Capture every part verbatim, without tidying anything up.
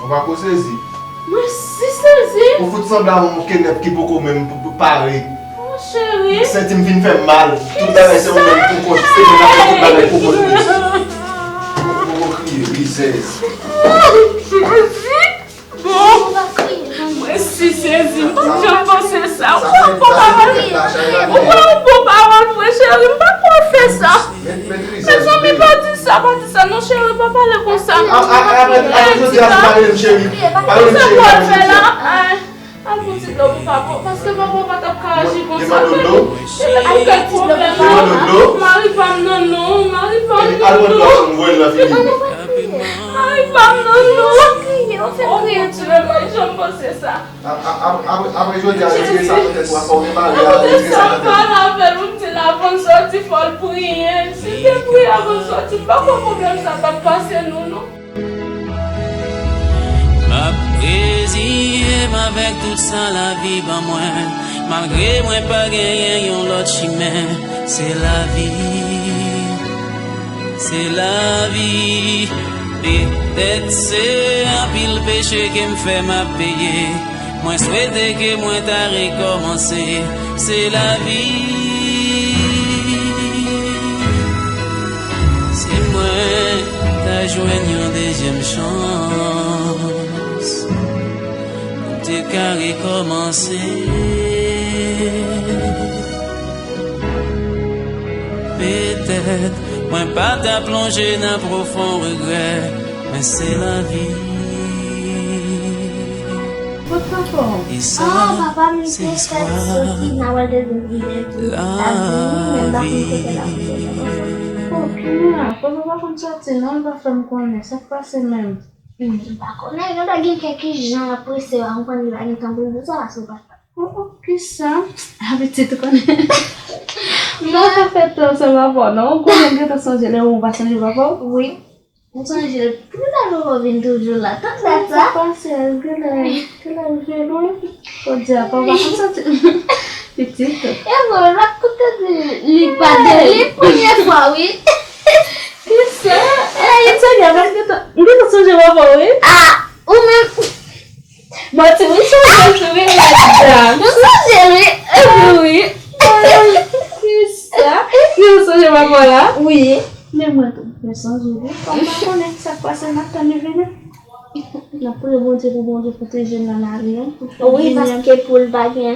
Pako sezi. Mwen si sezi. Ou fout sanble avèk yon kenèp ki poko menm p- p- pare. Mon cheri. Senti m fin fè m mal. Tout bagay se ou menm pou kont. Se mwen k ap fè tout bagay pou kont li. Poko kriye, rizèz. Bon, mwen si sezi. M pa t janm panse sa. Ou wè yon bon pawòl. Ou wè yon bon pawòl vre, cheri. M pa t konn fè sa. Mezanmi, pa di sa, pa di sa non, cheri, pa pale konsa. Apre jodi a, pa rele m cheri. Pa rele m cheri, pa rele m cheri. Al pran ti dlo pou papa w, paske papa w pa t ap ka aji konsa vre. Li gen kèk pwoblèm la. Mari pa m nan non, mari pa m nan non. Mari pa m nan non. Oh mon Dieu, mwen janm panse sa. Apre jodi a, retire sa nan tèt ou a, fò w gen mari a, retire sa nan tèt ou. Ou te sanble avè l, ou te di l avan l sòti fò l priye. Si l te priye avan l sòti, m pa kwè pwoblèm sa t ap pase nou non. M ap reziye m avèk tout sa lavi ban mwen, malgre mwen pa genyen yon lòt chimen. Se lavi, se lavi. Petèt se anpil peche ke m fè m ap peye. Mwen swete ke mwen ta rekòmanse. Se lavi. Si mwen ta jwenn yon dezyèm chans, m te ka rekòmanse. Petèt mwen pa ta plonje nan pwofon regrè, men se lavi. Kot papa w? E sa, se istwa. Lavi. Oh, Kimia, papa pa konn sòti non, l pa fè m konnen. Sa k pase menm? M pa konnen, gentan gen kèk ijan l ap prese, w pa konprann li pa gen tan pou l di sa, paske w pa Oh, oh, kisa? A pitit ou konnen. M pa ka fè tan san papa w non. Ou konnen m gentan sonje lè ou pa sonje papa w? Wi. M sonje l. Poukisa papa w vin toujou la? Tout dat sa? Sa pase, genlè, genlè ou jwe lwen. Jodi a papa pa konn sòti. Pitit. E bon, l ap koute di li pa de li premye fwa wi. Kisa? E, Sonia, m gentan, m gentan sonje papa w wi. Ah, ou menm. Bon, ti m sonje l tou wi, madanm. M sonje l wi. Wi. Kisa? Ou sonje papa w la? Wi. Men mwen tou, mwen sonje l wi. Kòm m pa konnen sa k pase, n ap tann li vini. N ap priye Bondye pou Bondye pwoteje l nan lari an. Wi, paske pou l pa gen.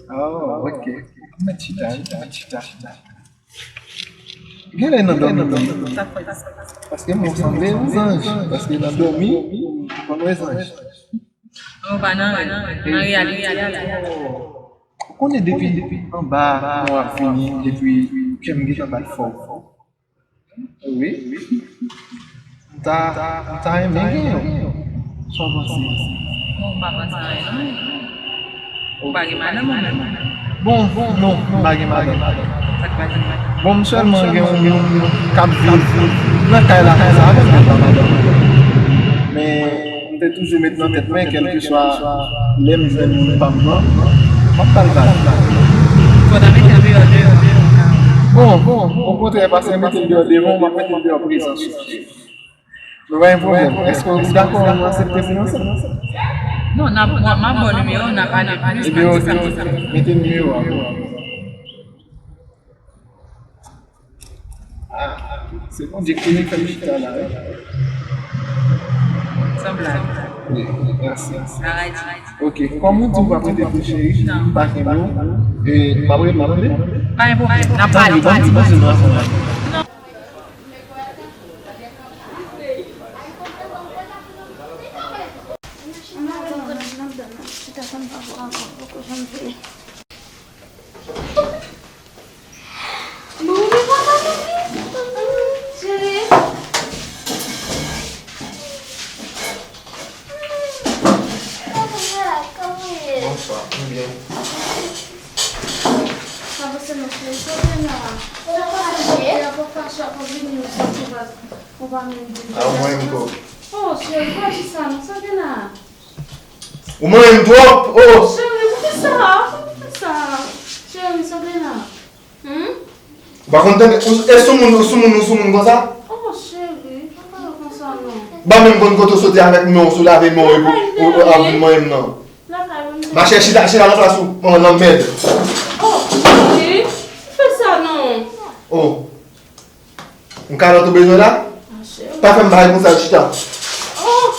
Oh, ok. Mwen chita, mwen chita. Genlè nan dòmi tou. Paske mwen sanble yon zanj. Paske nan dòmi, ou konn wè zanj. Ou pa nan rèv, nan reyalite a tou. Ou konnen depi anba mwen ap vini, epi kè m gentan bat fò. Wi. M ta, m ta renmen gen yon. Sa w panse? Bon, m pa panse anyen non. Ou pa gen madanm ou menm? Bon, non, m pa gen madanm. Sa k pa gen madanm? Bon, m sèlman gen yon moun k ap viv nan kay la konsa avè m, men m pa madanm. Men m te toujou met nan tèt mwen, kèlkeswa lè m jwenn moun pa m nan, m ap ba l vag. Fò w ta mete l deyò devan w ka. Bon, bon, okontrè, paske mete l deyò devan w, m ap mete l deyò prezans ou. Nou pa gen pwoblèm. Èske ou dakò nou aksepte fiyanse? Non, n ap, m ap ba w nimewo w, n ap ale plis. Ebyen, oke, mete nimewo a pou mwen. Ah, se Bondye ki fè m chita la, wi. San blag. Wi, mèsi. Paradis. Oke, kòm ou di ou p ap rete tou, cheri, m pa kenbe w. E, m ap rele, m ap rele. Pa gen pwoblèm. N ap pale, n ap pale. Tanpri, ban m ti poze nan afè m. Chita tann papa ankò, poko janm vini. Bon, men papa vini. Cheri. Papa, kòman w ye? Bonswa, m byen. Papa, se mwen, cheri. Sa w gen la? Sa w fache? Papa fache, papa vini, ou soti, ou pa, ou pa menm di m. A, ou menm tou. Oh, cheri, pa di sa, non, sa w gen la? Ou manyen m twòp, oh! Cheri, poukisa? Poukisa? Cheri, sa w gen la? Hmm? Ou pa konn tande, ou, e soumoun, ou soumoun, ou soumoun konsa? Oh, cheri. Ban m menm konn kote w soti avèk men w sou lave men w epi w ap vin manyen m nan. Machè, chita, chita nan plas ou, manman lanmèd. Oh, cheri, fè sa non. Oh. Yon kalòt ou bezwen la? Pa fè m bagay konsa, chita. Oh.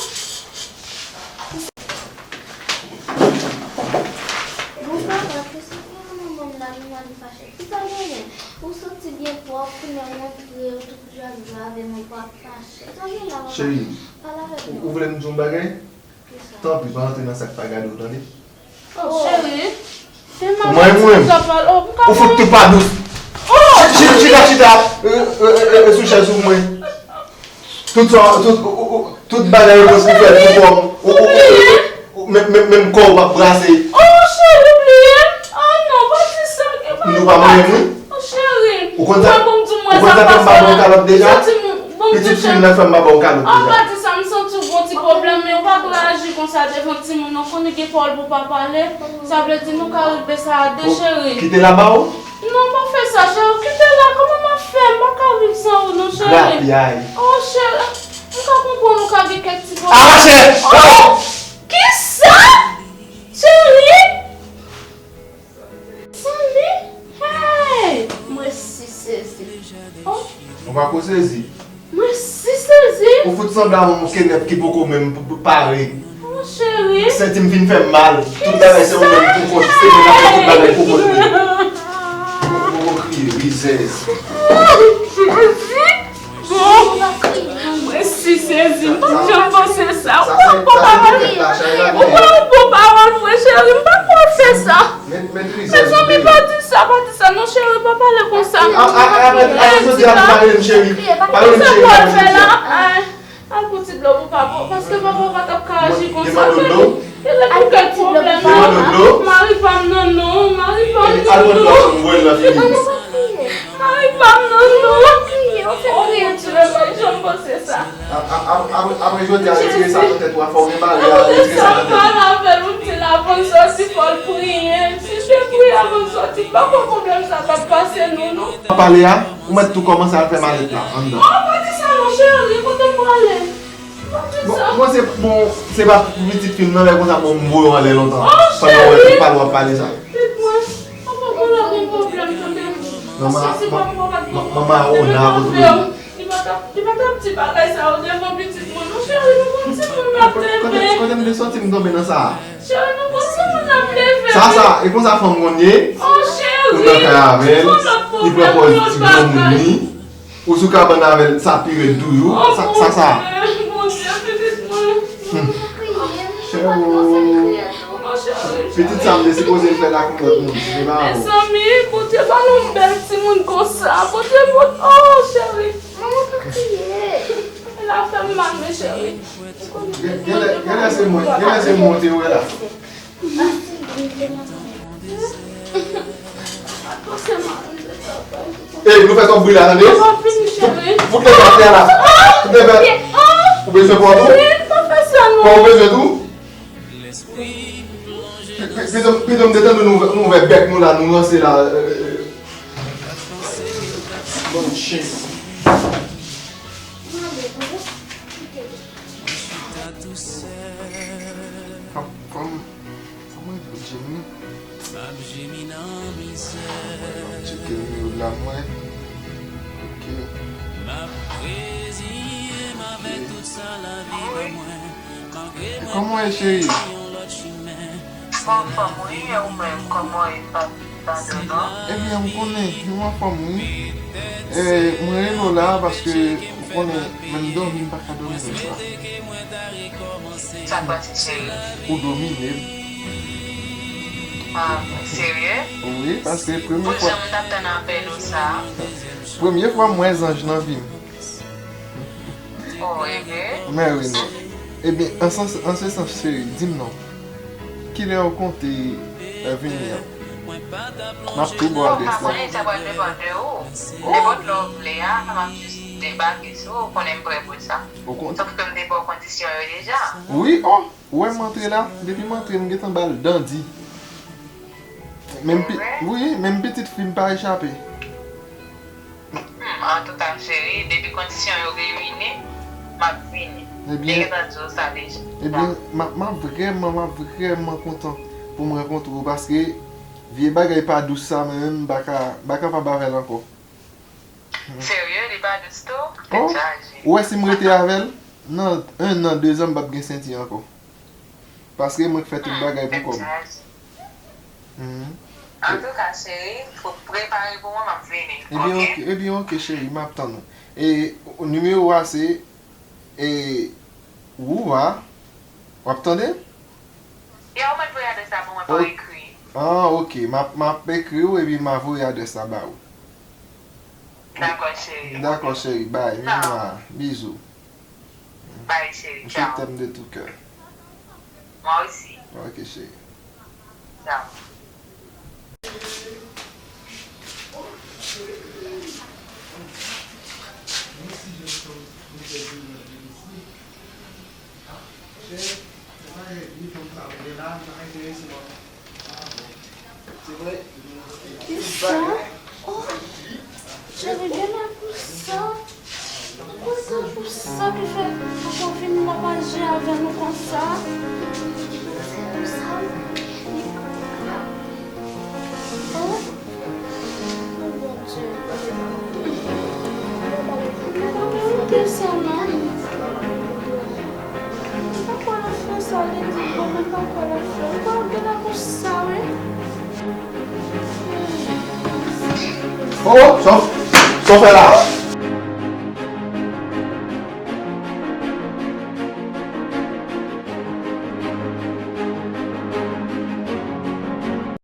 Bon papa, kisa gen nan men m la, nou al fache? Kisa genyen? Ou santi byen pwòp, kounye a w antre, ou toujou ap jwe avè m, ou pa fache. Sa gen la, papa? Cheri, pale avèk mwen. Ou vle m di w yon bagay? Tanpri, pa rantre nan sa k pa gade w, tande? Oh, cheri. Ou manyen mwen. Ou fout tou pa dous. Chita, chita, chita, e, e, e, e, sou chèz ou mwen. Tout sa, tout, ou, ou, ou, tout bagay yo pou fè pou kò m. Ou, ou, ou, ou, ou, menm, menm, menm kò ou p ap brase. Oh, cheri, bliye. Oh, non, pa di sa. Nou pa manyen mwen. Oh, cheri. Ou konn sa, ou konn sa fè m pa ba w kalòt deja? Pitit fi m nan fè m pa ba w kalòt deja. Oh, pa di sa, m santi w gon ti pwoblèm, men ou pa dwe aji konsa devan timoun, non, konnen gen pawòl pou pa pale. Sa vle di nou ka regle sa a de, cheri. Kite l aba w? Non, pa fè sa, cheri. Kite l la, kòman m ap fè? M pa ka viv san ou, non, cheri. Grapyay. Oh, cheri. M ka konprann ou ka gen kèk ti pwoblèm. Arache! Oh! Kisa? Cheri? Zanmi? Hey! Mwen si sezi. Oh! Ou pa ko sezi. Mwen si sezi. Ou fout sanble a yon kenèp ki poko menm p-, p-, pare. Oh, cheri. Senti m fin fè m mal. Tout bagay se ou menm pou kont. Se mwen k ap fè tout bagay pou kont mwen. Ou kriye, rizèz. Jezi. Bon. Mwen si sezi. M pa t janm panse sa. Ou pa yon bon pawòl. Ou pa yon bon pawòl vre, cheri. M pa kwè w fè sa. Mezanmi, pa di sa, pa di sa. Non, cheri, pa pale konsa. A, a, a, a, jodi a, pa rele m cheri. Pa rele m cheri, pa rele m cheri. Al pran ti dlo pou papa w, paske papa w pa t ap ka aji konsa. Demann dlo. Li gen kèk pwoblèm. Demann dlo. Mari pa m nan non, mari pa m nan non. Al pran dlo pou mwen nan figi. Mari pa m nan non. Oh, Bondye, m pa t janm panse sa. A, a, a, apre, apre jodi a, retire sa nan tèt ou a, fò w gen mari a, retire sa nan tèt ou. Apre sa, m pale avè l, ou di l avan l sòti, fò l priye. Si l te priye avan l sòti, m pa kwè pwoblèm sa t ap pase nou, non. Pale a. Ou mèt tou kòmanse al fè malèt la anndan. Oh, pa di sa non, cheri, kote m prale? Pa di sa. Bon, bon, se, bon, se pa pitit fi m nan, lè konsa, bon, m voye w anlè lontan. Oh, cheri. Pandan w wè tout pale w ap pale sa. Pitit mwen, papa, konn la gon pwoblèm, tande. Manman, manman a Ona, kote w ye? Li pa t ap, li pa t ap di bagay sa yo devan pitit mwen, non, cheri, nou konn timoun n ap leve. Kote, kote m te sòti m tonbe nan sa a? Cheri, nou konn timoun n ap leve. Sa, sa, e konsa fanm konn ye? Oh, cheri. Ou nan kay avè l, li pran pòz ti granmoun li. Ou sou kabann avè l, sa pi rèd toujou. Sa, sa, sa. Bondye, pitit mwen. Cheri. Pitit sa m te sipoze fè la konn lòt moun. Se pa ou. Mezanmi, Bondye ba nou yon bèl timoun konsa. Bondye, Bondye, oh, cheri. Manman pa kriye. L ap fè m mal, men cheri. Gen, genlè, genlè se mwen, genlè se mwen w te wè la. Ey, nou fè twòp bri la, tande? Fout, fout lè atè a la. Fout lè. Ou bezwen pran tou? Pran ou bezwen tou? Pi-, pi-, pito, pito m te tande nou, nou ouvè bèk nou la, nou ranse la. Bon, chen. Kòm, kòm, kòman l rele Jimmy? Mwen tcheke nimewo l la mwen. Ok. E kòman w ye, cheri? Mwen anfòm wi, e ou menm, kòman w ye, pa, pa de non? Ebyen, ou konnen, mwen anfòm wi. E, mwen rele w la paske ou konnen, menm dòmi, m pa ka dòmi konsa. Sa k pase, cheri? Ou domine m. Ah, serye? Wi, paske premye fwa. Pou jan m t ap tann apèl ou sa. Premye fwa m wè zanj nan vi m. Oh, ebyen. Men wi, non. Ebyen, an sans, an se sans, cheri, di m non. Kilè ou konte, eh, vini an? M ap tou ba w adrès la. Bon, pa konnen, sa pral depann de ou. Oh. Nenpòt lè w vle a, m ap jis debake sou ou, ou konnen m prè pou sa. Ou konn. Sòf ke m te ba w kondisyon yo deja. Wi, oh, ou wè m antre la, depi m antre, m gentan ba l dandi. Menm pi-, wi, menm pitit fi m pa echape. Hmm, antouka, cheri, depi kondisyon yo reyini, M ap vini. M te gentan di w sa deja. Ebyen, m ap, m ap vrèman, m ap vrèman kontan pou m rankontre w, paske vye bagay pa dous sa, mwen menm, m pa ka, m pa kapab avè l ankò. Serye, li pa dous tou? Tèt chaje. Ou wè si m rete avè l, nan en an, de zan, m p ap gen senti ankò. Paske mwen k fè tout bagay pou kò m. Antouka, cheri, fò prepare pou mwen, m ap vini. Ebyen, ok, ebyen, ok, cheri, m ap tann ou. E nimewo a se, e, Wouva, w ap tande? Ya, ou mèt voye adrès la pou mwen pa ekri. Ah, ok, m ap, m ap ekri w epi m a voye adrès la ba ou. Dakò, cheri. Dakò, cheri, bay, mwa, bizou. Bay, cheri, tchao. Je t'aime de tout cœur. Moi aussi. Ok, cheri. Tchao. Kisa? Oh, cheri, gen la pou sa. Konsa pou sa ki fè poko vin la manje avè nou konsa. Oh, Bondye. Mwen pa mete sa non. Mwen pa kwè l ap fè sa, li di bon, mwen pa kwè l ap fè. Mwen pa gen la pou sa, wi. Oh, oh, sa, sa w fè la?